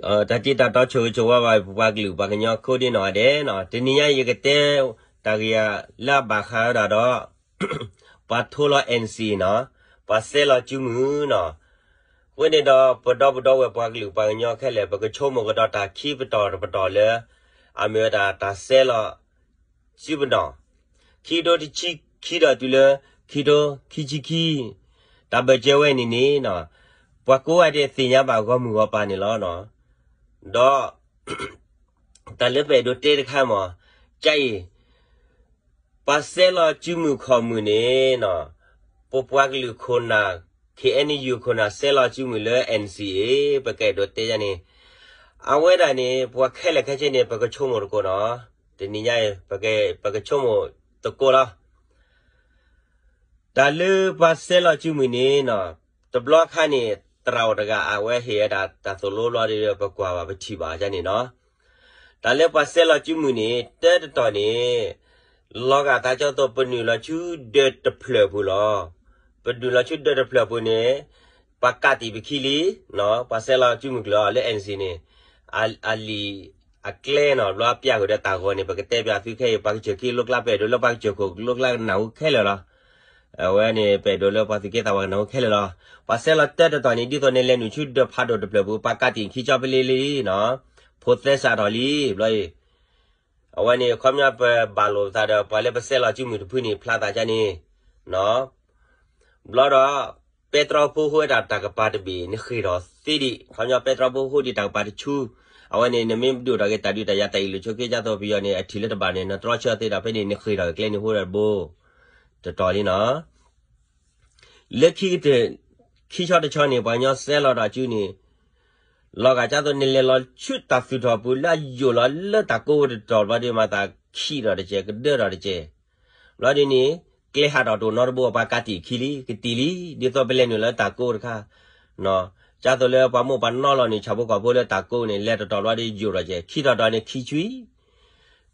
တၢ်တံၤတၢ်တီဆိၣ်ဂ့ၤဆိၣ်ဝါဘၣ် ပပှၤကလုာ်ပှၤကညီခိၣ်ဒ်နီၢ်ဂၤဒဲးနီၤ, တနံၤညါအံၤယကတဲ တၢ်ဂ့ၢ်လၢအဘၣ်ဃးဝဲဒၣ်ဒီး ပှၤထိလီၤ NCA နီၤ, ပှၤစဲးလီၤစုမုၢ်နီၤ, အဃိန့ၣ်ဒီး ပဒီပုၢ်ဒီဝဲၢ်ပှၤကလုာ်ပှၤကညီခဲလၢာ် ပကဆိကမိၣ်ကဒီးတၢ်ခံပတီၢ်တပတီၢ်လၢ အမ့ၢ်ဝဲဒၣ်တၢ်စဲးလီၤစုပတီၢ် ခံကထိတဆံခံဒီးတုၤလၢ ခံကထိခံဆံခံ တၢ်ဘၢၣ်စၢၤဝဲန့ၣ်န့ၣ်နီၤ, ပှၤကိးဂၤဒဲးသ့ၣ်ညါဘၣ်ဂီၢ်မုၢ်ဂီၢ်ပၤန့ၣ်လီၤ. ဒီး တၢ်လၢပအဲၣ်ဒိးတဲတခါမ့ၢ် ကအံၤ ပှၤစဲးလီၤစုမုၢ်ခီၣ်မုၢ်န့ၣ်နီၤ, ပပှၤကလုာ်ခိၣ်နၢ် KNU ခိၣ်နၢ်စဲးလီၤစုမုၢ်လၢ NCA ပကအဲၣ်ဒိးတဲယါန့ၣ်, အဝဲဒၣ်န့ၣ် ပှၤခဲလၢာ်ခဲဆ့န့ၣ် ပကဆိကမိၣ်တကိးနီၤ, တနံၤညါအံၤ ပကဆိကမိၣ်တကိးလီၤ. တၢ်လၢပှၤစဲးလီၤစုမုၢ်န့ၣ်နီၤ, တဘျီခါန့ၣ် သရၣ်အိၣ်တဂၤ အဝဲဟ့ၣ်ဝဲဒၣ်တၢ်သိၣ်လိဘျီဒီး ပကွၢ်ဘၣ်ပထံၣ်ဘၣ်ဒ်န့ၣ်နီၤ, တၢ်လၢပှၤစဲးလီၤစုမုၢ်န့ၣ် တၢတတီၢ်န့ၣ် လီၤဂာ်သးကၠိသိးပနုာ်လီၤဆူဒၢးတဖျၢၣ်ပူၤလီၤ. ပနုာ်လီၤဆူဒၢးတဖျၢၣ်ပူၤန့ၣ် ပှၤကးတံာ်ပခံလံ, ပှၤစဲးလီၤစုမုၢ်ကျၢၤအီၤလၢ NCA န့ၣ် အလံာ်အကျဲနီၤ, ဘျီပျၢ်ဃုာ်ဒီးတၢ်ဂီၤန့ၣ် ပကတဲပၠးသုခဲအံၤ ပှၤကစၢၢ်ခံလိကျါ ပအဲၣ်ဒိးလၢပှၤကစၢၢ်ခိၣ်လိကျါကနၢ်ဟူခဲလၢာ်လီၤ. အဝဲန့ၣ် ပအဲၣ်ဒိးလၢပှၤသူၣ်က့သးပှၢ်ကနၢ်ဟူခဲလၢာ်လီၤ. ပှၤစဲးလီၤတၢတတီၢ်န့ၣ် ဒ်သိးန့ၣ်လဲၤနုာ်ဆူဒၢးဖးဒိၣ်တဖျၢၣ်ပူၤ ပှၤကးတံာ်ခံကၠီပလ့လံနီၤ, ဖိသဲစးထီၣ်လံ ဘျီအံၤ အဝဲန့ၣ် ခီပညီပဘၣ်လိာ်ပသးဒီး ပှၤလၢပစဲးလီၤစုမုၢ်တဖုန့ၣ် ဖျါသးကန့ၣ်နီၤ, ဘျီဒီး ပဲတြီဖိဟိတၢ်တၢ်ကပၤတဘ့ၣ် နဃ့ၢ်ထီၣ်သ့ဒံး, ခီပညီပဲတြီဖိဟိဒံးတၢ်ကပၤတဆူ, အဝဲန့ၣ် နမ့ၢ်ဒုးထီၣ်က့ၤတၢ်ဒုးတၢ်ယၤတၢ်အ့ၣ်လိာ်ဆိးက့ ဒ်သိးပယီၤန့ၣ် အထံၣ်လၢတဘၣ်န့ၣ် နတြီဆၢသ့ဒီး ဖဲန့ၣ် နဃ့ၢ်ထီၣ်က့ၤကျဲန့ၣ်ဟိဒီးတဘိ, တတီၤလံနီၤ. လၢခံကတၢၢ် ခံဆီတဆီန့ၣ် ပှၤကညီစဲးလီၤတၢ်စုန့ၣ် လီၤဂာ်ကၢ်သိးနလဲၤလီၤဆူတၢ်သူၣ်ထီၣ်ပူၤလၢအယိာ်လီၤလၢတၢ်ကိးတတီၤဘျီဒီး မၤသးခံးထီၣ်တကဲး ကဒၢထီၣ်တကဲး, ဘျီဒ်န့ၣ် ကျဲဟးထီၣ်တအိၣ်နီတဘိ ပှၤကးတံာ်ခံလံ ကတံာ်လံ ဒ်သိးပလဲၤနုာ်လၢတၢ်ကိးတခါ, ကၢ်သိးလၢပှၤမိၢ်ပှၤနီၢ်လီၤန့ၣ် ဆၣ်ဖိကီၢ်ဖိလၢတၢ်ကိးန့ၣ် လဲၤတတီၤဘျီဒီးယိာ်ထီၣ်ကဲး ခံးထီၣ်တတီၤန့ၣ်ခ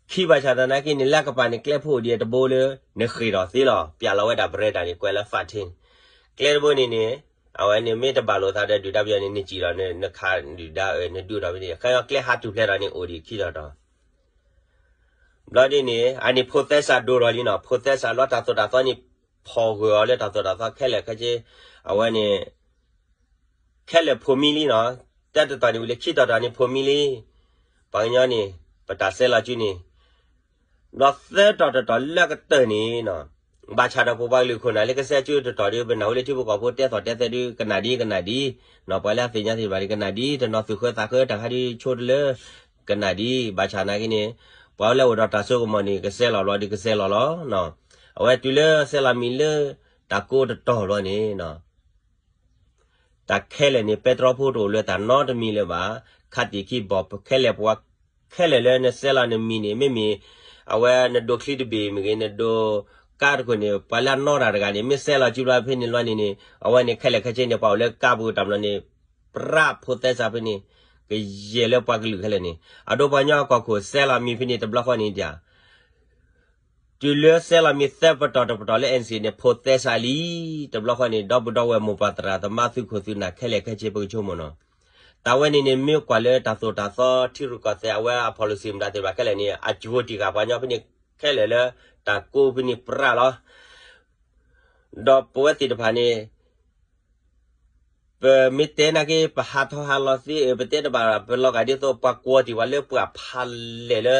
ံဆံ ခံဘၣ်ဆၣ်သနာ်က့န့ၣ် လၢကပၤန့ၣ် ကျဲဖိအိၣ်ဒံးတဘိလၢ နဃ့ၢ်ထီၣ်သ့လီၤ ပျးလီၤဝဲဒၣ် ပရဲတၢ်န့ၣ် ကွဲးလၢ ဖးထ့ၣ်န့ၣ်, ကျဲတဘိန့ၣ်န့ၣ် အဝဲန့ၣ်မ့ၢ်တဘၣ်လိာ်သးဒီးဒုၣ်ဒါပယီၤန့ၣ် နစံၣ်ဒီး နခးဒုၣ်ဒါအၢ နဒုးထီၣ်ဖဲန့ၣ် ခဲအံၤကျဲဟးထူၣ်ဖျဲးထီၣ်န့ၣ် အိၣ်ဒံးခံထီၣ်တီၤ ဘျီဒ်န့ၣ် အန့ၣ်ဖိသဲစးဒိၣ်ထီၣ်လံနီၤ, ဖိသဲစးလီၤတၢ်သိၣ်တၢ်သီန့ၣ် ဖီၣ်ဂၢၢ်အီၤလၢတၢ်သိၣ်တၢ်သီခဲလၢာ်ခဲဆ့, အဝဲန့ၣ် ခဲလၢာ်ဖိးမံလံနီၤ, တၢတတီၤန့ၣ်ဝံၤလၢခံတီၤတီၤန့ၣ်ဖိးမံလံ, ပှၤကညီန့ၣ် ပတၢ်စဲးလီၤစုန့ၣ် ဒီးသၢတီၤတတီၤလၢကတၢၢ်န့ၣ်နီၤ, ဘၣ်ဆၣ်ဒီးပပှၤကလုာ်ခိၣ်နၢ်လၢကစဲးစုတတီၤဒီး ပနၢ်ဟူလၢထံဖိကီၢ်ဖိတဲသီၣ်တဲသဲဒုးကနၣ်ဒ်ကနၣ်ဒ်, နီၤ ပှၤလၢအသ့ၣ်ညါသ့ၣ်တဖၣ်န့ၣ် ကနၣ်ဒ် တနီၤသူၣ်ဃၢသးဃၢတၢ်ခါဒ်ဆိတလၢ ကနၣ်ဒ်, ဘၣ်ဆၣ်နာ်က့န့ၣ် ပှၤလၢအိၣ်ဒီးတၢ်စိကမီၤန့ၣ် ကစဲးလီၤဘျီဒီးကစဲးလီၤလီၤ. အဝဲတုၤလၢစဲးလီၤမံၤလၢ တၢ်ကိးတတီၤဘျီန့ၣ် တၢ်ခဲလၢာ်န့ၣ် ပဲတြီဖိတအိၣ်လၢတၢ်နီတမံၤလၢၤဘၣ်, ခးတံာ်ခံဘီၣ်ခဲလၢာ်ပှၤခဲလၢာ်လၢနစဲးလီၤနမံၤန့ၣ် မ့မ့ၢ် အဝဲနဒိးချံတဘ့ၣ်မ့ၢ်ဂ့ၤ နဒိးကါတခိၣ်န့ၣ် ပှၤလၢအနီတၢ်တဂၤန့ၣ် မ့ၢ်စဲးလီၤစုဘျီဖဲန့ၣ်လီၤန့ၣ်န့ၣ် အဝဲန့ၣ်ခဲလၢာ်ခဲဆ့န့ၣ် ပှၤအိၣ်လၢကါပူၤတၢ်ဘျီန့ၣ် ပြးဖိသဲစးဖဲန့ၣ် ကယဲၢ်လၢပှၤကလုာ်ခဲလၢာ်န့ၣ် အဒိပှၤကညီအကီၢ်ခိၣ်စဲးလီၤမံၤဖဲန့ၣ်တဘျီဃီန့ၣ်ဒၣ် တုၤလၢစဲးလီၤမံၤသၢပတီၢ်တပတီၢ်လၢ NCA န့ၣ် ဖိးသဲစးလံ, တဘျီဃီန့ၣ် ဒီပုၢ်ဒီဝဲၢ်မိၢ်ပၢ်သရၣ်သမါသုးခိၣ်သုးနၢ်ခဲလၢာ်ခဲဆ့ပကဆိကမိၣ်နီၤ, တၢ်ဝဲန့ၣ်န့ၣ် မ့ၢ်ကွၢ်လၢတၢ်သိၣ်တၢ်သီထံရူၢ်ကီၢ်သဲး အဝဲအ policy မတၤသ့ၣ်တဖၣ်ခဲလၢာ်န့ၣ် အကၠိတံၢ်ဃာ်ပှၤကညီဖဲန့ၣ်ခဲလၢာ်လၢ တၢ်ကိးဖဲန့ၣ်ပြးလီၤ. ဒီးပဝဲသ့ၣ်တဖၣ်န့ၣ် ပမ့ၢ်တဲနာ်က့ ပဟးထီၣ်ဟးလီၤသ့ ပတဲတဘၣ် ပလီၤဂာ်ဒ်သိးပှၤကွီၤတံၢ်ဝဲလၢပှၤဖးလဲၢ်လၢ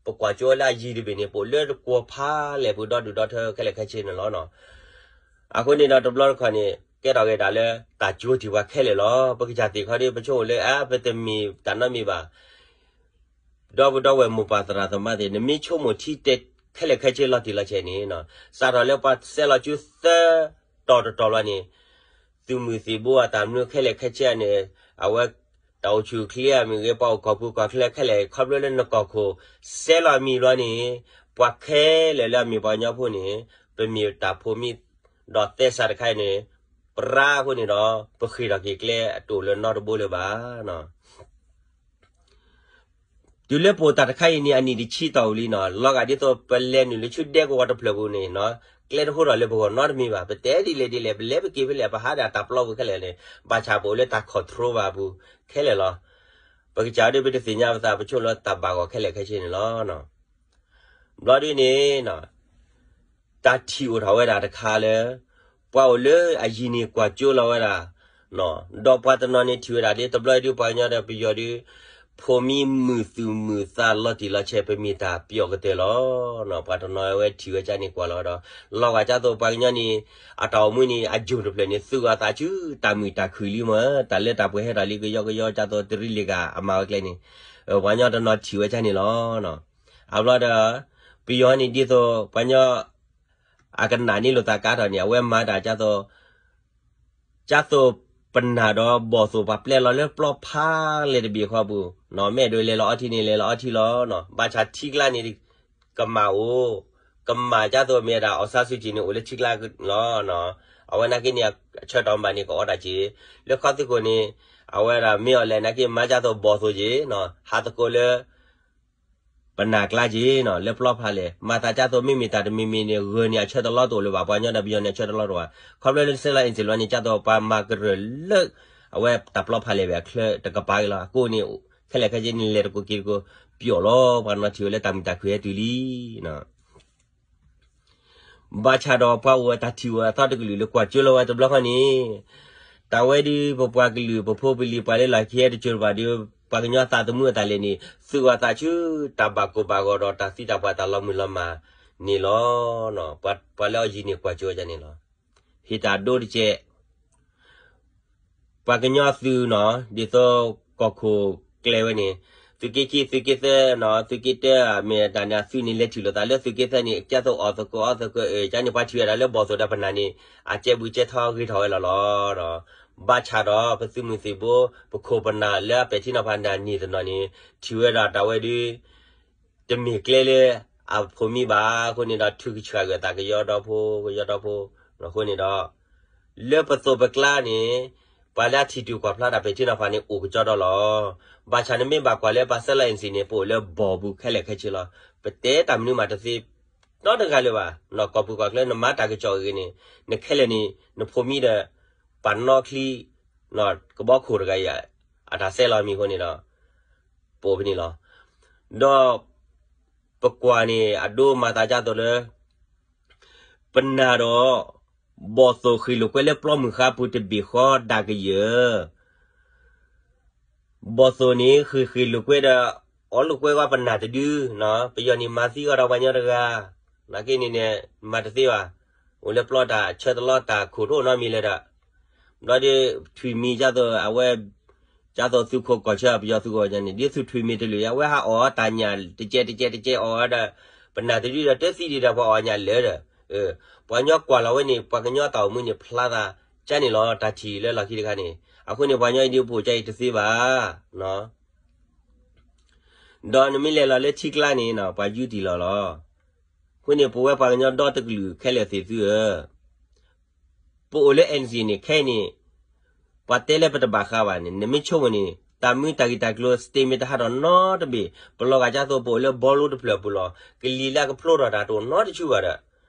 ပကွၢ်ကၠိလၢအယံၤတဘ့ၣ်န့ၣ် ပအိၣ်လၢတကွီၤဖးလဲၢ်ပူၤဒီဒူၣ်ဒီထၢခဲလၢာ်ခဲဆ့န့ၣ်လီၤ. အဃိန့ၣ်ဒီးတဘျီတခီၣ်န့ၣ် ကဲထီၣ်က့ၤဒၣ်လၢတၢ်ကၠိတံၢ်ပှၤခဲလၢာ်လီၤ. ပကစၢ်သ့ၣ်ခီဒီး ပဆိကမိၣ်လၢအါ ပတမ့ၢ်တၢ်နီတမံၤဘၣ် ဒီပုၢ်ဒီဝဲၢ်မိၢ်ပၢ်သရၣ်သမါသ့ၣ် နမ့ၢ်ဆိကမိၣ်ထံတဲခဲလၢာ်ခဲဆ့လီၤတံၢ်လီၤဆဲးန့ၣ် စးထီၣ်လၢပှၤစဲးလီၤစုသၢတီၤတတီၤလီၤန့ၣ် သုးမုၢ်သံၣ်ဘိအတၢ်မနုၤခဲလၢာ်ခဲဆ့န့ၣ် အဝဲတၢ်အိၣ်ဆူၣ်အိၣ်ချ့အမ့ၢ်ဂ့ၤ ပှၤအိၣ်ကီၢ်ပူၤကီၢ်ချၢခဲလၢာ် ခီဖျိလၢနကီၢ်ခိၣ် စဲးလီၤမံၤလီၤန့ၣ် ပှၤခဲလၢာ်လၢအမ့ၢ်ပှၤကညီဖိန့ၣ် ပမ့ၢ်တၢ်ဖိးမံ ဒီးသဲစးတခါအံၤန့ၣ် ပြးအဃိန့ၣ်ဒီး ပဃ့ၢ်ထီၣ်က့ၤကျဲအတအိၣ်လၢၤနီတဘိလၢၤဘၣ်. တုၤလၢပအိၣ်တၢ်တခါအံၤန့ၣ် အနံၣ်တဆံတီၢ်ဝံၤလံနီၤ, လီၤဂာ်ဒ်သိးပလဲၤနုာ်လၢဆူဒဲကဝီၤတဖျၢၣ်ပူၤန့ၣ်နီၤ, ကျဲတဟိထီၣ်လၢပဂီၢ်နီတမံၤဘၣ်, ပတဲဒ်လဲၣ်ဒ်လဲၣ် ပလဲၤပက့ၤဖဲလဲၣ် ပဟးဒၣ်တၢ်ပျီပူၤခဲလၢာ်န့ၣ် ဘၣ်ဆၣ်ပအိၣ်လၢတၢ် control ဘၣ်အပူၤခဲလၢာ်လီၤ. ပကစၢ်ဒုးပတသ့ၣ်ညါပသး ပဆိကမိၣ်လၢတၢ်ဘၣ်ဂီၢ်ခဲလၢာ်ခဲဆ့န့ၣ်လီၤ. ဘျီဒုန့ၣ် တၢ်ထံၣ်အိၣ်ထီၣ်ဝဲဒၣ်တခါလၢ ပှၤအိၣ်လၢအယံၤန့ၣ်ကွၢ်ကၠိလီၤဝဲဒၣ်, ဒီးပှၤတနီၤန့ၣ်ထံၣ်ဝဲဒၣ်ဒ်တဘျီဒုး ပှၤကညီဒီးပယီၤဒုး ဖိမံမုာ်သူၣ်မုာ်သးလီၤတံၢ်လီၤဆဲး ပမ့ၢ်တၢ်ပျီၣ်ကတၢၢ်လီၤ. ပှၤတနီၤဝဲထံၣ်ဝဲကၠၢန့ၣ်ကွၢ်လီၤဒီး လီၤဂာ်ကၠၢ်သိးပှၤကညီန့ၣ် အတၢ်အိၣ်မူန့ၣ် အယိာ်တဖျၢၣ်န့ၣ် သူၣ်ဂီၤသးဆူတၢ်မုာ်တၢ်ခုၣ်လံမ့ၢ် တၢ်လၢတၢ်ပှဲၤဟဲထီၣ်လံကယီကယီကၠၢ်သိးတရံးလံၤဂၤအမၤဝဲကျဲန့ၣ် ပှၤကညီတနီၤထံၣ်ဝဲကၠၢန့ၣ်လီၤ. အဘျီဒီး ပယီၤန့ၣ်ဒ်သိး ပှၤကညီ အကနၣ်န့ၢ်လိာ်သးကါထီၣ်န့ၣ် အဝဲမၤတၢ်ကၠၢ်သိး ကၠၢ်သိးပနၢ်ဒီးဘီၣ်သိၣ်ပှၤပျဲလီၤလၢပျီဖးလဲၢ်တဘ့ၣ်ဃီပူၤ, မ့ၢ်အဲၣ်ဒိးလဲၤလီၤအီထံန့ၣ် လဲၤလီၤအီထံလီၤ. ဘၣ်ဆၣ်ထံကျါန့ၣ် ကမၣ်အိၣ်, ကမၣ်ကၠၢ်သိးမ့ၢ်ဒၣ် အောင်ဆန်းစုကြည်န့ၣ် အိၣ်လၢထံကျါလီၤ. အဝဲနာ်က့န့ၣ် အဆၢတီၢ်မၤန့ၣ် ကအီတၢ်က့ၤ လၢခီသ့ၣ်ခိၣ်န့ၣ် အဝဲဒၣ်မ့ၢ်အီၤလဲၣ်နာ်က့ မၤကၠၢ်သိးဘီၣ်သိၣ်က့ၤ ဟးသကိးလၢ ပနၢ်ကျါက့ၤနီၤ လၢပျီဖးလဲၢ် မၤသးကၠၢ်သိးမ့မ့ၢ်တၢ်တမံၤမံၤန့ၣ် ဂၢၢ်န့ၣ်အဆၢတလီတအိၣ်လၢၤဘၣ် ပှၤကညီဒီးပယီၤန့ၣ်အဆၢတလီတအိၣ်ဘၣ် ခီဖျိလၢစဲလီၤအ့ၣ်စ့ၣ်လီၤန့ၣ် ကၠၢ်သိးပှၤမၤကရၢၢ်လၢ အဝဲတၢ်ပျီဖးလဲၢ်ဘၣ်အချၢတကပၤက့ၤလီၤ အဃိန့ၣ် ခဲလၢာ်ခဲဆ့န့ၣ် လဲၤတကိးက့ၤတကိး ပျီၣ်လီၤ ပှၤနီၤထံၣ်ဝဲလၢတၢ်မုာ်တၢ်ခုၣ်ဟဲတုၤလံ ဘၣ်ဆၣ်ဒီးပှၤအိၣ်အတၢ်ထံၣ်အိၣ်အသီတကလုာ်လၢကွၢ်ကၠိလီၤဝဲတဘျီဃီန့ၣ် တၢ်ဝဲဒုးပပှၤကလုာ်ပဖိပလံၤပှၤလၢလီၢ်ခံဟဲတကၠိတဖၣ်ဒီး ပှၤကညီသးသမူအတၢ်လဲၤန့ၣ် သုးဂီၤသးဆူတၢ်ဘၣ်ကိၢ်ဘၣ်ဂီၤဒီးတၢ်သံတၢ်ပှၢ်တၢ်လီၤမုၢ်လီၤမၢ်န့ၣ်လီၤ. ပှၤလၢအယံၤန့ၣ်ကွၢ်ကၠိန့ၣ်လီၤ. ဟ့ၣ်တၢ်ဒိတကဲး ပှၤကညီသုးနီၤ ဒ်သိးကီၢ်ခိၣ်ကျဲဝဲန့ၣ် သုးက့ခံ သုးက့သၢနီၤ သုးက့တၢ မ့ၢ်တၢ်န့ၣ် အသုးန့ၣ်လဲၤထံၣ်လိာ်သးလၢသုးက့သၢန့ၣ် ကၠၢ်သိးအီၣ်သကိးအီသကိး ကၠၢ်န့ၣ် ပှၤထံၣ်ဝဲဒၣ်လၢဘီၣ်သိၣ်ဒီးပနၢ်န့ၣ် အကဲဘူးကဲထီဂ့ၤထီၣ်ဝဲလီၤလီၤ. ဘၣ်ဆၣ်ဒီး ပသုးမုၢ်သံၣ်ဘိ ပခိၣ်ပနၢ်လၢအပဲာ်ထံနီၤဖးနၢ်န့ၣ်တနီၤန့ၣ် ထံၣ်ဝဲဒၣ်တၢ်ဝဲဒုး တမ့ၢ်ကျဲလၢအဖိးမံဘၣ် အဃိန့ၣ်ဒီး ထုကဆှၣ်ဂၢၢ်သးကယီဒီဖိ ကယီဒီဖိ အဃိန့ၣ်ဒီး လၢပသိးပကျါန့ၣ် ပှၤလၢအထံၣ်တုၤကွၢ်ဖျါတၢ်ပဲာ်ထံနီၤဖးန့ၣ် အိၣ်ကကၠီဒီလီၤ. ဘၣ်ဆၣ်နမ့ၢ်ဘၣ်ကွၢ်လၢပှၤစဲလီၤအ့ၣ်စ့ၣ်န့ၣ် ပအိၣ်လၢဘီၣ်ပူၤခဲလၢာ်ခဲဆ့လီၤ. ပတဲတၢ်မနုၤမးတသ့ နီတဂၤလၢၤဘၣ်. နီၢ်ကီၢ်ပူၤကီၢ်ချၢ နမၤတၢ်ကစီၣ်အဂ့ၢ်န့ၣ် နခဲလၢာ်န့ၣ် နဖိးမံဒီး ပှၤနီၣ်ချံ ကဘီခိၣ်တဂၤအံၤ အတၢ်စဲလီၤမံၤအဃိန့ၣ်ဒီး ပအိၣ်ဖဲန့ၣ်လီၤ. ဒီးပကွၢ်န့ၣ် အဒိမၤသးကၢ်သိးလၢ ပနၢ်ဒီး ဘီၣ်သိၣ်ဃ့ၢ်လိာ်ကွဲလၢပျီမုၢ်ဃါပူၤတဘ့ၣ်ဃီဒၣ်ကယၢၢ် ဘီၣ်သိၣ်န့ၣ် ဃ့ၢ်ဃ့ၢ်လိာ်ကွဲဒီး အီၣ်လိာ်ကွဲဝဲပနၢ်တဒုနီၤ ပယီၤန့ၣ်မၤသံအီၤဒီးပှၤကညီတဂၤ နာ်က့န့ၣ်န့ၣ် မၤတသ့ဘၣ် အိၣ်လၢပျီတၢ်ဆၢတလီတၢ်ခိၣ်တအိၣ်နီတမံၤလၢၤဒီး ဘျီဒီး ထွံၣ်မံၤကၢ်သိး အဝဲ ကၢ်သိးသုးခိၣ်ကီၢ်ဆၢ ပယီၤသုးခိၣ်ကီၢ်ဆၢန့ၣ် ဒ်သုးထွံၣ်မံၤတလုာ် အဝဲဟးအီၣ်တၢ်ညၣ်တကဲတကဲတကဲအီၣ်ဝဲဒီး ပနၢ်တဒုဒီးတသံဒံးဒီးပှၤအီၣ်ညၣ်လၢာ်ဒီး ပှၤကညီကွၢ်လီၤဝဲန့ၣ် ပှၤကညီတၢ်အိၣ်မူန့ၣ်ဖျါသးကၢ်န့ၣ်လီၤ တၢ်ထံၣ်လၢလီၢ်ခံတခါန့ၣ် အဃိန့ၣ် ပှၤကညီအံၤဒ်ပအိၣ်ကၢ်အံၤတသ့ဘၣ် ဒီးနမ့ၢ်လဲၤလီၤလၢထံကျါန့ၣ် ပှၤယူတံၢ်လီၤလီၤ. အဃိန့ၣ် ပဝဲပှၤကညီဒီတကလုာ်ခဲလၢာ်သ့ၣ်သုဧၢ, ပအိၣ်လၢ NCA န့ၣ် ခဲအံၤန့ၣ် ပှၤတဲလၢပတဘၣ်ဃးဘၣ်န့ၣ် နမ့ၢ်ဆိကမိၣ်န့ၣ် တၢ်မုာ်တၢ်ဂံၢ်တၢ်ကျိၤ state မ့ၢ်တဟးထီၣ်နီတဘ့ၣ် ပလီၤဂာ်ကၢ်သိးပအိၣ်လၢဘီလိတဖျၢၣ်အပူၤလီၤ. ကလံၤလၢအကဖျိထီၣ်တၢ်တအိၣ်နီတဆူဘၣ်ဒီး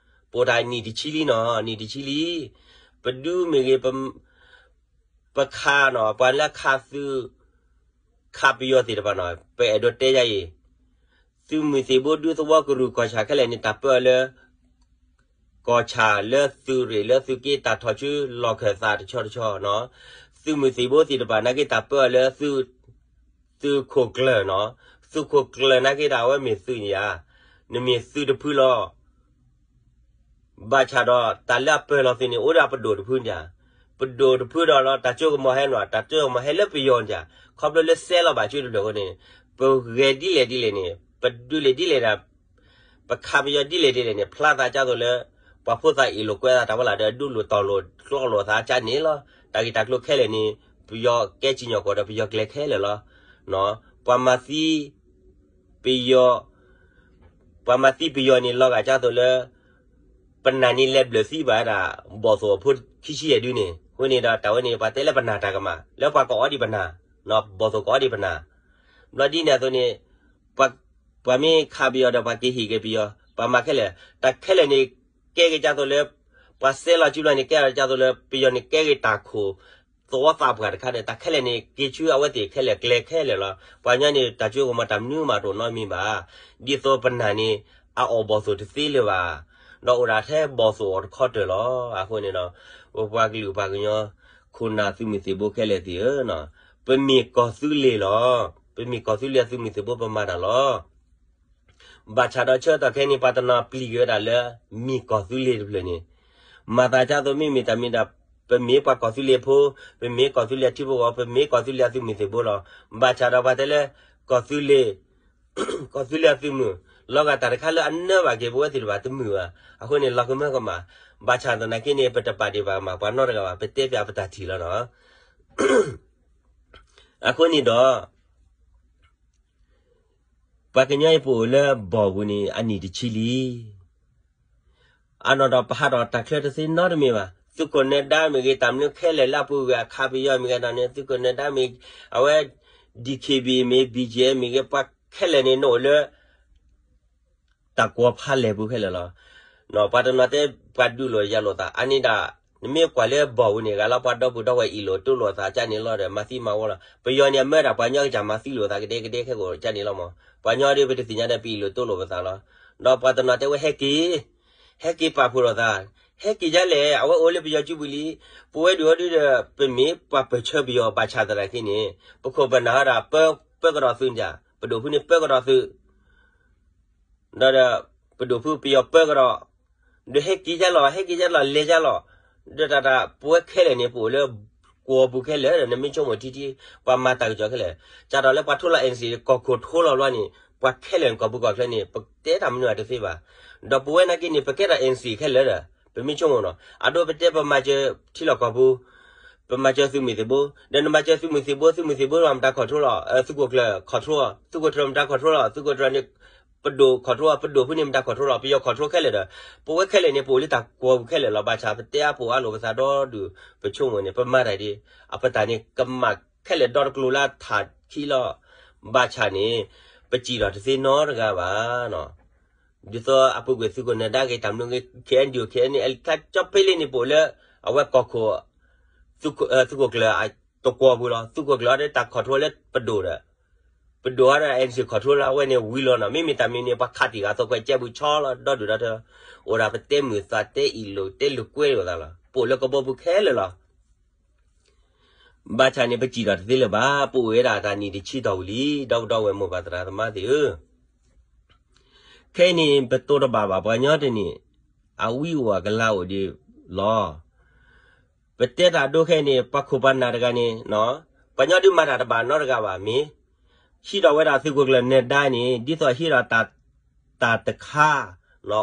ပအိၣ်တၢ်နံၣ်တဆံလံနီၤ နံၣ်တဆံလံ. ပဒုးမ့ၢ်ဂ့ၤ ပခးနီၤ ပှၤလၢခးသုး ခးပယီၤသ့ၣ်တဖၣ်နီၤ ပအဲၣ်ဒိးတဲယၤအံၤ သုးမုၢ်သံၣ်ဘိဒူသဝီကရူၢ်ကီၢ်ဆၣ်ခဲလၢာ်န့ၣ် တၢ်ပၢအီၤလၢ ကီၢ်ဆၣ်လၢသုးရ့ၣ်လၢသုးက့တၢ်ထီၣ်ဆူလီၢ်ခၢၣ်သးတဆီတဆီနီၤ သုးမုၢ်သံၣ်ဘိသ့ၣ်တဖၣ်နာ်က့တၢ်ပၢအီၤလၢ သုးခိၣ်ကျၢၢ်နီၤ သုးခိၣ်ကျၢၢ်နာ်က့ဒီးအဝဲမ့ၢ်သုးန့ၣ်ဧါ နမ့ၢ်သုးတဖုလီၤ. ဘၣ်ဆၣ်ဒီးတၢ်လၢအပၢၢ်လီၤသုးန့ၣ် အိၣ်ဒၣ်ပဒိၣ်တဖုန့ၣ်ဧါ ပဒိၣ်တဖုဒီးလီၤ တၢ်စိကမီၤဟဲနီၤ တၢ်စိကမီၤဟဲလၢပယီၤန့ၣ်ဧါ ခီဖျိလၢစဲလီၤဘၣ်ကၠိတဖျၢၣ်အဃိန့ၣ် ပဂဲၤဒ်လဲၣ်ဒ်လဲၣ်န့ၣ် ပဒုးလဲၤဒ်လဲၣ်ဒီး ပခးပယီၤဒ်လဲၣ်ဒ်လဲၣ်န့ၣ် ဖျါသးကၢ်သိးလၢ ပှၤဖိသၣ်အ့ၣ်လိာ်ကွဲသးတၢ်ဝဲလၢဒီး ဒူလိာ်တီၢ်လိာ်ကျီလိာ်သးကၢ်န့ၣ်လီၤ. တၢ်ဂ့ၢ်တၢ်ကျိၤခဲလၢာ်န့ၣ် ပယီၤကဲစံၣ်ညီၣ်ကွီၢ်ဒီးပယီၤကျဲခဲလၢာ်လီၤ. ပှၤမၤသံ ပယီၤ ပှၤမၤသံပယီၤန့ၣ် လီၤဂာ်ကၢ်သိးလၢ ပနၢ်န့ၣ်လဲၤဘျၢၣ်သံဘၣ်ဝဲဒၣ် ဘီၣ်သိၣ်အဖိခံဆံယဲၢ်ဒုန့ၣ် အဃိန့ၣ်ဒီးတၢ်ဝဲန့ၣ် ပှၤတဲလၢပနၢ်တၢ်ကမၣ် လၢပှၤကအီဒံးပနၢ် ဘီၣ်သိၣ်ကအီဒံးပနၢ် ဘျီဒ်န့ၣ်အသိးန့ၣ် ပှၤမ့ၢ်ခးပယီၤဒီးပှၤက့ၤဟ့ၣ်က့ၤပယီၤ ပှၤမၤခဲလၢာ် တၢ်ခဲလၢာ်န့ၣ် ကဲက့ၤကၢ်သိးလၢ ပှၤစဲလီၤစုလီၤန့ၣ် ကဲကၢ်သိးလၢ ပယီၤန့ၣ်ကဲက့ၤတၢ်ခိၣ် သဝီသးပှၢ်တခါဒီး တၢ်ခဲလၢာ်န့ၣ် က့ၤဆူအဝဲသ့ၣ်ခဲလၢာ်ကျဲခဲလၢာ်လီၤ. ပှၤကညီန့ၣ် တၢ်ကၠိကမီၤတၢ်မနုၤမးတအိၣ်နီတမံၤဘၣ်. ဒ်သိးပနၢ်န့ၣ် အအီၣ်ဘီၣ်သိၣ်တသ့လၢၤဘၣ်. ဒီးအိၣ်ဒၣ်ထဲဘီၣ်သိၣ်အီၣ်တခီတၢၢ်လီၤ. အဃိန့ၣ်ဒီး ပပှၤကလုာ်ပှၤကညီ ခိၣ်နၢ်သုးမုၢ်သံၣ်ဘိခဲလၢာ်သ့ၣ်ဧၢ, ပမ့ၢ်ကီၢ်သူလ့ၤလီၤ. ပမ့ၢ်ကီၢ်သူလ့ၤအသုးမုၢ်သံၣ်ဘိပမၤတၢ်လီၤ. ဘၣ်ဆၣ်ဒီးဆၢကတီၢ်ခဲအံၤန့ၣ် ပှၤတနီၤပျံၤက့ၤဝဲဒၣ်လၢ မ့ၢ်ကီၢ်သူလ့ၤတဖျၢၣ်န့ၣ်, မၤသးဒ်သိးမ့မ့ၢ်တၢ်မ့ၢ်ဒၣ် ပမ့ၢ်ပှၤကီၢ်သူလ့ၤဖိ, ပမ့ၢ်ကီၢ်သူလ့ၤအထံဖိကီၢ်ဖိ, ပမ့ၢ်ကီၢ်သူလ့ၤအသုးမုၢ်သံၣ်ဘိလီၤ. ဘၣ်ဆၣ်ဒီးပှၤတဲလၢ ကီၢ်သူလ့ၤ, ကီၢ်သူလ့ၤအသုးမုၢ်, လီၤဂာ်တၢ်တခါလၢအနၢဘၣ်က့ၤပဝဲသ့ၣ်တဖၣ်တမုာ်ဘၣ်. အဃိန့ၣ် လီၤကမၢကမၣ်, ဘၣ်ဆၣ်သနာ်က့န့ၣ် ပတပာ်ဒံးဘၣ်ကမၣ်ပှၤနီတဂၤဘၣ်, ပတဲပၠးပတၢ်ထံၣ်လီၤနီၤ. အဃိန့ၣ်ဒီး ပှၤကညီအံၤပအိၣ်လၢဘီၣ်ပူၤန့ၣ် အနံၣ်တဆံလံ. အနီၢ်ဒီးပဟးထီၣ်တၢ်ချၢတသ့နီတမံၤဘၣ်. သုးခိၣ်နၢၤဒါမ့ၢ်ဂ့ၤ, တၢ်မနုၤခဲလၢာ်လၢအပူၤကွံာ်အခါပယီၤမ့ၢ်ဂ့ၤဒီးန့ၣ် သုးခိၣ်နၢၤဒါမ့ၢ်, အဝဲ DKBA မ့ၢ် BGF မ့ၢ်ဂ့ၤ, ပှၤခဲလၢာ်န့ၣ် နအိၣ်လၢ တၢ်ကွီၤဖးလဲၢ်ပူၤခဲလၢာ်လီၤ. ပှၤတနီၤတဲ ပှၤဒုးလိာ်ယၤလိာ်သး, အန့ၣ်ဒၣ် နမ့ၢ်ကွၢ်လၢဘီၣ်ပူၤန့ၣ် ဂၤလၢပှၤဒီပုၢ်ဒီဝဲၢ်အ့ၣ်လိာ်တိလိာ်သးကန့ၣ်လီၤဒီး မၤသံမၤဝီလီၤ. ပယီၤန့ၣ်အမၢဒၣ်ပှၤကညီကစၢ်မၤသံလိာ်သးကဒဲကဒဲခဲကိာ်ကန့ၣ်လီၤမး. ပှၤကညီဒ်ပတသ့ၣ်ညါဒီး ပအ့ၣ်လိာ်တိလိာ်ပသးလီၤ. ဒီးပှၤတနီၤတဲဝဲဟဲက့ၤ, ဟဲက့ၤပာ်ဖှိၣ်လိာ်သး, ဟဲက့ၤဒ်လဲၣ်, အဝဲအိၣ်လၢပယီၤစုပူၤလံ. ပဝဲဒုးအီၤဒုးဒီး ပမ့ၢ်ပှၤပၢၢ်ဆၢပယီၤဘၣ်ဆၣ်သနာ်က့န့ၣ် ပခိၣ်ပနၢ်ဟီဒီး ပၢကဒီးသုးန့ၣ်, ပဒိၣ်ဖုန့ၣ်ပၢကဒီးသုး ဒီး ပဒိၣ်ဖုပယီၤပၢကဒီး, ဒီးဟဲက့ၤယါလီၤ, ဟဲက့ၤယါလီၤ, လဲၤယါလီၤ. ဒီးတၢ်တၢ် ပဝဲခဲလၢာ်န့ၣ် ပအိၣ်လၢ ကွီၤပူၤခဲလၢာ်ဒီး နမ့ၢ်ဆိကမိၣ်ထံထံ ပှၤမၤတၢ်ကစီၣ်ခဲလၢာ်, ကၢ်ဒီးလၢပှၤထိလီၤ NCA ကီၢ်ခိၣ်ထိလီၤဘျီန့ၣ် ပှၤခဲလၢာ်န့ၣ် ကီၢ်ပူၤကီၢ်ချၢန့ၣ် ပတဲတၢ်မနုၤအတသ့ဘၣ်. ဒီးပဝဲနာ်က့န့ၣ် ပကဲထီၣ် NCA ခဲလၢာ်ဒီး ပမ့ၢ်ဆိကမိၣ်နီၤ, အဒိပတဲပမၤစၢၤထံလီၢ်ကီၢ်ပူၤ ပမၤစၢၤသုးမုၢ်သံၣ်ဘိ, ဒီးနမၤစၢၤသုးမုၢ်သံၣ်ဘိ, သုးမုၢ်သံၣ်ဘိမတၤ control လီၤ, သုးခိၣ်ကျၢၢ် control, သုးခိၣ်ကျၢၢ်မတၤ control လီၤ, သုးခိၣ်ကျၢၢ်န့ၣ် ပဒိၣ် control, ပဒိၣ်ဖုန့ၣ်မတၤ control လီၤ, ပယီၤ control ခဲလၢာ်ဒီး ပဝဲခဲလၢာ်န့ၣ် ပအိၣ်လၢတၢ်ကွီၤပူၤခဲလၢာ်လီၤ. ဘၣ်ဆၣ်ပတဲအါပအိၣ်အါလိာ်ပသးဒီဒူၣ် ပဆိကမိၣ်န့ၣ် ပမၤတၢ်ဒ် အပတၢ်န့ၣ် ကမၣ်ခဲလၢာ်ဒီတကျိၤလၢထးခံလီၤ. ဘၣ်ဆၣ်န့ၣ် ပစံၣ်ထီၣ်တသ့နီတဂၤဘၣ်နီၤ. ဒ်သိးအပူၤကွံာ်သုးခိၣ်နၢၤဒါဂ့ၤ တၢ်မနုၤဂ့ၤ KNDO KNLA ခါကၠီဖဲလ့န့ၣ် ပအိၣ်လၢ အဝဲကီၢ်ခိၣ် သုးခိၣ်ကျၢၢ်အတကွီၤပူၤလီၤ. သုးခိၣ်ကျၢၢ်အီၤဒီးတၢ် control လၢပဒိၣ်ဒီး ပဒိၣ်အီၤဒီး NCA control လၢအဝဲန့ၣ်ဝံၤလီၤနီၤ. မ့မ့ၢ်တၢ်မံၤန့ၣ် ပှၤခးတံၢ်ဂၤသီခွဲးကဲပူၤဆီလီၤ ဒီဒူၣ်ဒီထၢ အိၣ်ဒၣ်ပတဲမုာ်သးတဲအံၣ်လိာ်တဲလိာ်ကွဲလိာ်သးလီၤ. ပအိၣ်လၢကဘီပူၤခဲလၢာ်လီၤ. ဘၣ်ဆၣ်န့ၣ် ပစံၣ်ထီၣ်တသ့လၢၤဘၣ်. ပအိၣ်ဝဲဒၣ်တၢ်နံၣ်တဆံတီၢ်ဝံၤလံ ဒီပုၢ်ဒီဝဲၢ်မိၢ်ပၢ်သရၣ်သမါသ့ၣ်ဧၢ, ခဲအံၤန့ၣ် ပတိၢ်တဘၣ်ဘၣ် ပှၤကညီတန့ၣ် အဝံအိၣ်အကလၤအိၣ်ဒံးလီၤ. ပတဲတၢ်ဒိခဲအံၤန့ၣ် ပှၤခိၣ်ပှၤနၢ်တဂၤန့ၣ် ပှၤကညီဒုးမၤတၢ်တဘၣ်နီတဂၤဘၣ်မ့ၢ် ဟံးထီၣ်ဝဲဒၣ်သုးခိၣ်ကျၢၢ်နၢၤဒါန့ၣ် ဒ်သိးဟံးထီၣ်တၢ်တခါ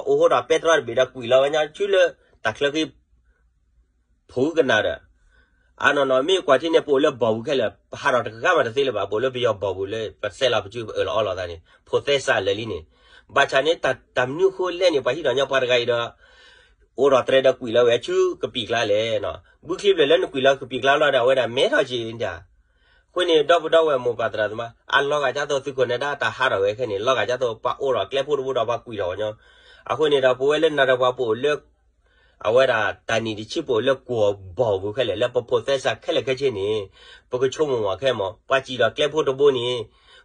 အိၣ်ဟိဒီးပဲတြီတဘ့ၣ်ဒီးကွံာ်လီၤဝဲညီဆူလၢ တၢ်ချၢဃံ ဖိကနၣ်ဒီး အနီၢ်နီၢ်မ့ၢ်ကွၢ်ထံန့ၣ် ပအိၣ်လၢဘီၣ်ပူၤခဲလၢာ် ပဟးထီၣ်တဂၤမးတသ့လၢၤဘၣ်. ပအိၣ်လၢပယီၤဘီၣ်ပူၤလၢ ပစဲးလီၤပစုပအၢၣ်လီၤအီလီၤသးန့ၣ် ဖိသဲစးလၢာ်လံန့ၣ်. ဘၣ်ဆၣ်န့ၣ် တၢ်မနုၤဃိလဲၣ်န့ၣ် ပှၤဟံးထီၣ်ညီပှၤတဂၤအံၤဒီး အိၣ်ဒီးတြဲၤဒီးကွံာ်လီၤဝဲဆူကပံာ်ကျါလဲၣ်. ဘုချံဘျၢၣ်လၢနကွံာ်လီၤကပံာ်ကျါလီၤဒီး အဝဲဒၣ်မဲထီၣ်က့ၤန့ၣ် အဃိန့ၣ် ဒီပုၢ်ဒီဝဲၢ်မိၢ်ပၢ်သရၣ်သမါ အလီၤဂာ်ဒ်သိးသုးခိၣ်နၢၤဒါတၢ်ဟးထီၣ်ဝဲခဲန့ၣ် လီၤဂာ်ဒ်သိးပှၤအိးထီၣ်ကျဲဖိတဘိဒီးပှၤကွံာ်ထီၣ်ဝဲညီ. အဃိန့ၣ်ဒီး ပဝဲလၢနၤဒီးပှၤပအိၣ်လၢ အဝဲဒၣ်တၢ်နံၣ်တဆံပအိၣ်လၢကွီၢ်ဘီၣ်ပူၤခဲလၢာ် လၢပဖိသဲစးခဲလၢာ်ခဲဆ့န့ၣ် ပကဆိကမိၣ်မးခဲမး ပှၤစံၣ်ထီၣ်ကျဲဖိတဘိန့ၣ်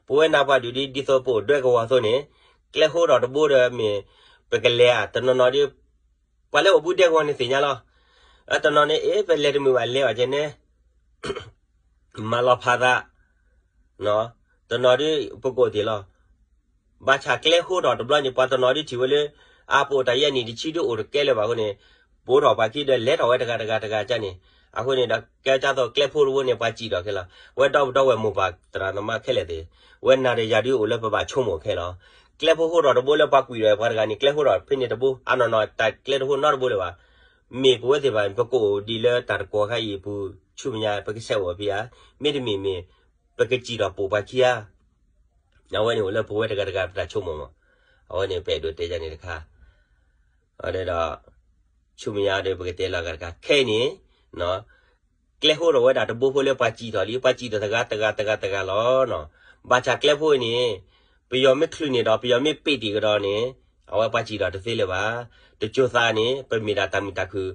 ပဝဲနၤပှၤဒုးဒ် ဒ်သိးပအိၣ်ဒွဲကဝီၤအသိးန့ၣ် ကျဲဖိထီၣ်တဘိဒီးမ့ၢ် ပကလဲၤဧါ တနီၤနီၤဒ် ပှၤလၢအိၣ်ဘူးဒွဲကဝီၤန့ၣ်သ့ၣ်ညါလီၤ. တနီၤန့ၣ် အ့ ပလဲၤတမုာ်ဘၣ် လဲၤဘၣ်ကဲန့ၣ် မၤလီၤဖးသး တနီၤဒ် ပကအိၣ်တ့ၢ်လီၤ. ဘၣ်ဆၣ်ကျဲဟိထီၣ်တဘျီန့ၣ် ပှၤတနီၤဒ်ထံၣ်ဝဲလၢ အပအိၣ်တၢ်ယဲၢ်နံၣ်တဆံဒ်အိၣ်တကဲလၢၤဘၣ်အဃိန့ၣ် ပအိးထီၣ်ပှၤခံဒီးလဲၤထီၣ်ဝဲတဂၤတဂၤတဂၤကန့ၣ် အဃိန့ၣ်ဒီး ကဲဒ်သိးကျဲဖိတဘိန့ၣ် ပှၤစံၣ်ထီၣ်ခဲလီၤ. ဝဲဒီပုၢ်ဒီဝဲၢ်မိၢ်ပၢ်သရၣ်သမါခဲလၢာ်သ့ၣ် ဝဲနၤဒီးယၤဒုးအိၣ်လၢပဘၣ်ဆိကမိၣ်ခဲလီၤ. ကျဲဖိဟိထီၣ်တဘိလၢပှၤကွံာ်ဒီးပှၤတဂၤန့ၣ် ကျဲဟိထီၣ်ဖဲန့ၣ်တဘိ အနီၢ်နီၢ်တၢ်ကျဲတဟိနီတဘိလၢၤဘၣ်. မ့ၢ်ပဝဲသ့ၣ်တဖၣ် ပကအိၣ်ဒံးလၢတၢ်တကွီၤခါအံၤအပူၤ ဆူမဲာ်ညါ ပကဆဲးအိၣ်ဖဲဧါ, မ့တမ့ၢ်မ့ၢ် ပကစံၣ်ထီၣ်ပိာ်ပှၤခံဧါ. အဝဲန့ၣ်အိၣ်လၢပဝဲတဂၤတဂၤပတၢ်ဆိကမိၣ်မး. အဝဲန့ၣ်ပအဲၣ်ဒိးတဲယၤန့ၣ်တခါ ဒီး ဆူမဲာ်ညါဒီးပကတဲလီၤဂၤတခါ ခဲအံၤန့ၣ် ကျဲဟိထီၣ်ဝဲဒၣ်တဘိဖိလၢပှၤစံၣ်ထီၣ်လံ ပှၤစံၣ်ထီၣ်တဂၤတဂၤတဂၤတဂၤလီၤ. ဘၣ်ဆၣ်ကျဲဖိအံၤန့ၣ် ပယီၤမ့ၢ်ချုးန့ၣ်ဒီး ပယီၤမ့ၢ်ပ့းတ့ၢ်ကဒီးန့ၣ် အဝဲပှၤစံၣ်ထီၣ်တသ့လၢၤဘၣ်. တစိၤသးန့ၣ် ပမ့ၢ်ဒၣ်တၢ်မုာ်တၢ်ခုၣ်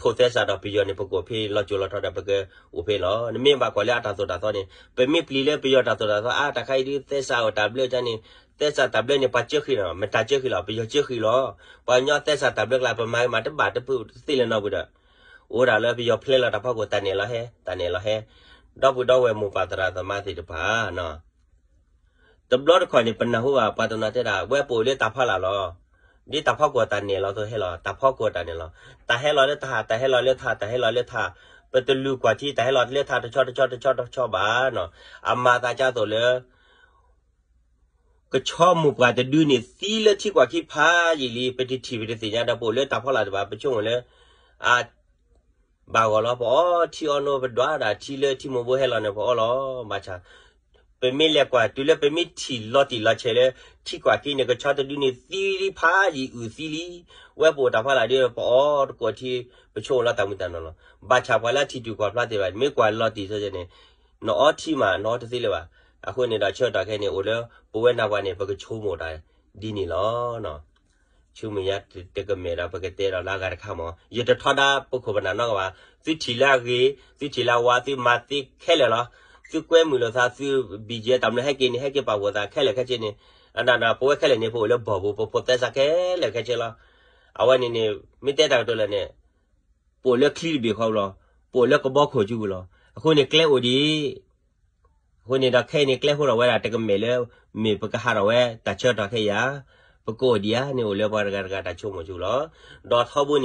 ဖိသဲစးဒီးပယီၤန့ၣ် ပကအိၣ်ဖဲလီၤစိၤလီၤထီဒီး ပကအိၣ်ဖဲလီၤ. နမ့ၢ်ဘၣ်ကွၢ်လၢအတၢ်သိၣ်တၢ်သီန့ၣ် ပမ့ၢ်ပျံၤလၢပယီၤတၢ်သိၣ်တၢ်သီ အါ တၢ်ခါအံၤဒုး သဲစးအိၣ်တၢ်ဘျၢကန့ၣ်, သဲစးတၢ်ဘျၢန့ၣ် ပှၤကၢဃံလီၤ, မ့ၢ်တၢ်ကၢဃံလီၤ, ပယီၤကၢဃံလီၤ. ပှၤကညီသဲစးတၢ်ဘျၢကျါ ပမၤဂ့ၤမးတဘၣ်တဖုတသ့လၢၤနီတပူၤဒီး အိၣ်ဒၣ်လၢပယီၤဖျဲလီၤတၢ်ဖီခိၣ် တၢ်နဲၣ်လီၤဟဲ, တၢ်နဲၣ်လီၤဟဲ, ဒီပုၢ်ဒီဝဲၢ်မိၢ်ပၢ်သရၣ်သမါသ့ၣ်တဖၣ် တဘျီတခီၣ်န့ၣ် ပနၢ်ဟူဘၣ်ပှၤတနီၤတဲဒၣ် ဝဲပအိၣ်လၢတၢ်ဖီလာ်လီၤ. ဒ်တၢ်ဖီခိၣ်တၢ်နဲၣ်လီၤသိးဟဲလီၤ, တၢ်ဖီခိၣ်တၢ်နဲၣ်လီၤ, တၢ်ဟဲလီၤလၢထး, တၢ်ဟဲလီၤလၢထး, တၢ်ဟဲလီၤလၢထး, ပတလူၤကွၢ်ထံ တၢ်ဟဲလီၤလၢထးတဆီတဆီတဆီတဆီဘၣ်နီၤ. အမၤသးဒ်သိးလၢ ကဆီမိၢ်ပှၢ်တဒုန့ၣ် သံလၢထံကွၢ်ခံဖးယံာ်လံ, ပတထံၣ်ပတသ့ၣ်ညါဒီး ပအိၣ်လၢတၢ်ဖီလာ်တဘၣ် ပဆိကမိၣ်လၢ အ ဘၣ်ဂီၢ်လီၤ, ပအီထံအီနိ ပဒွးဒၣ်ထံလၢထံမိၢ်ဘိဟဲလီၤန့ၣ် ပအီလီၤ. ဘၣ်ဆၣ် ပမ့ၢ်လဲၤကွၢ်တုၤလၢပမ့ၢ်ထံၣ်လီၤတံၢ်လီၤဆဲးလၢ ထံကွၢ်ခံန့ၣ် ကဆီတဒုန့ၣ်သံလံဖးယံာ်အုၣ်သံလံ. ဝဲပအိၣ်တၢ်ဖီလာ်ဒီး ပအီတကိးထံ ပဆိကမိၣ်လီၤတၢ်မုာ်တၢ်နီၢ်လီၤ. ဘၣ်ဆၣ်ပှၤလၢအထံၣ်တုၤကွၢ်ဖျါသ့ၣ်တဖၣ်န့ၣ် မ့ၢ်ကွၢ်လီၤတံၢ်လီၤဆဲးန့ၣ် နအီထံမး နအီတသ့လၢၤဘၣ်. အဃိန့ၣ်ဒီး ဆၢကတီၢ်ခဲအံၤန့ၣ် အိၣ်လၢပဝဲနၢ်ပှၤန့ၣ် ပကဆိကမိၣ်တၢ်ဒ်န့ၣ်လီၤ. ဆူမဲာ်ညါတကမဲာ်ဒီး ပကတဲဒီးလၢအဂၤတခါမး, ယတထီဒါပခိၣ်ပနၢ်နီတဂၤဘၣ်. သုထံၣ်လၢအဂ့ၤ, သုထံၣ်လၢအဝါ, သုမၤသ့ခဲလၢာ်လီၤ. သုကွဲမုာ်လိာ်သး, သု ဘံၣ်ကဲ တၢ်မနုၤဟဲက့ၤန့ၣ် ဟဲက့ၤပာ်ဖှိၣ်သးခဲလၢာ်ခဲဆ့န့ၣ်, အဒၣ်ဒီး ပဝဲခဲလၢာ်န့ၣ် ပအိၣ်လၢဘီၢ်ပူၤ, ပဖိသဲစးခဲလၢာ်ခဲဆ့လီၤ. အဝဲန့ၣ်န့ၣ် မ့ၢ်တဲတၢ်ကတိၤလၢာ်န့ၣ် ပအိၣ်လၢချံတဘ့ၣ်ဃီပူၤလီၤ. ပအိၣ်လၢကဘီခိၣ်စုပူၤလီၤ. အဃိန့ၣ် ကျဲအိၣ်ဒံး အဃိန့ၣ်ဒီး ခဲအံၤန့ၣ် ကျဲဟိထီၣ်ဝဲဒၣ်တကမဲာ်လၢ မ့ၢ်ပကဟးထီၣ်ဝဲတၢ်ဆၢကတီၢ်ခဲအံၤဧါ, ပကအိၣ်ဒံးဧါန့ၣ် အိၣ်လၢပှၤတဂၤတဂၤတၢ်ဆိကမိၣ်စုပူၤလီၤ. ဒီးထီ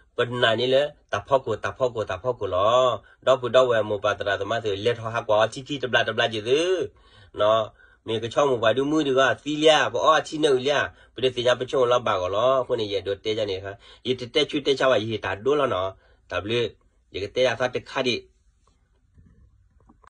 ဘိန့ၣ် ပနာ်န့ၢ်လၢတၢ်ဖီခိၣ် တၢ်ဖီခိၣ် တၢ်ဖီခိၣ်လီၤ. ဒီပုၢ်ဒီဝဲၢ်မိၢ်ပၢ်သရၣ်သမါသ့ၣ် လဲၤထီၣ်ဟးကွၢ်အီထံခံတဘျီတဘျီက့ၤသု မ့ၢ်ကဆီမိၢ်ပှၢ်ဒုးမုၢ်ဒုးဂီၤသံလံဧါ, ပအီအထံနၢအုၣ်လံဧါ, ပတသ့ၣ်ညါ ပဆိကမိၣ်လီၤဘၣ်ဂီၢ်လီၤ. အဃိန့ၣ် ယအဲၣ်ဒိးတဲဒ်န့ၣ်, ယတတဲဆူတဲဆါဘၣ်, ယဟ့ၣ်တၢ်ဒိလီၤနီၤ. တၢ်ဘျုး, ယကတဲဒၣ်သီတခါဒံး